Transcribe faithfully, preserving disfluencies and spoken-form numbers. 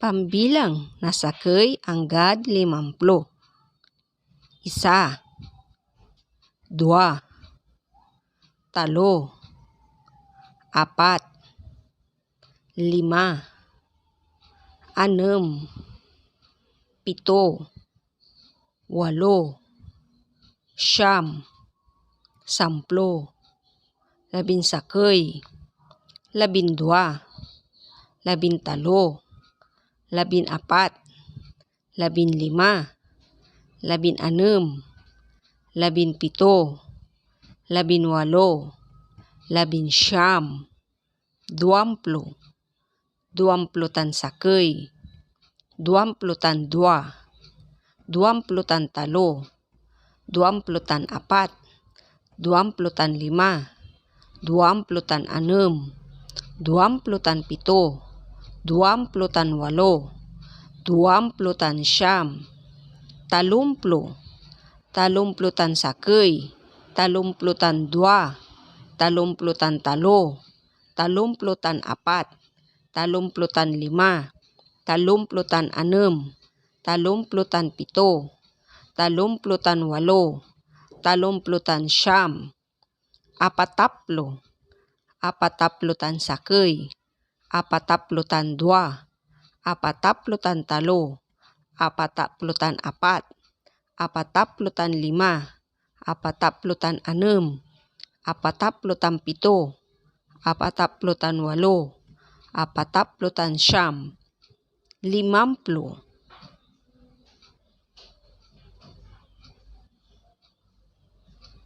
Pambilang na sakey anggad limamplo. Isa, dua, talo, apat, lima, anem, pito, walo, siam, samplo, labinsakey, labindua, labintalo, labinapat, labinlima, labinanem, labinpito, labinwalo, labinsiam, duamplo, duamplo tan sakey, duamplo tan dua, duamplo tan talo, duamplo tan apat, duamplo tan lima, duamplo tan anem, duamplo tan pito, duamplo tan walo, duamplo tan siam, talomplo, talomplo tan sakey, talomplo tan dua, talomplo tan talo, talomplo tan apat, talomplo tan lima, talomplo tan anem, talomplo tan pito, talomplo tan walo, talomplo tan siam, apataplo, apataplo tan sakey, apataplo tan dua, apataplo tan talo, apataplo tan apat, apataplo tan lima, apataplo tan anem, apataplo tan pito, apataplo tan walo, apataplo tan siam, limamplo,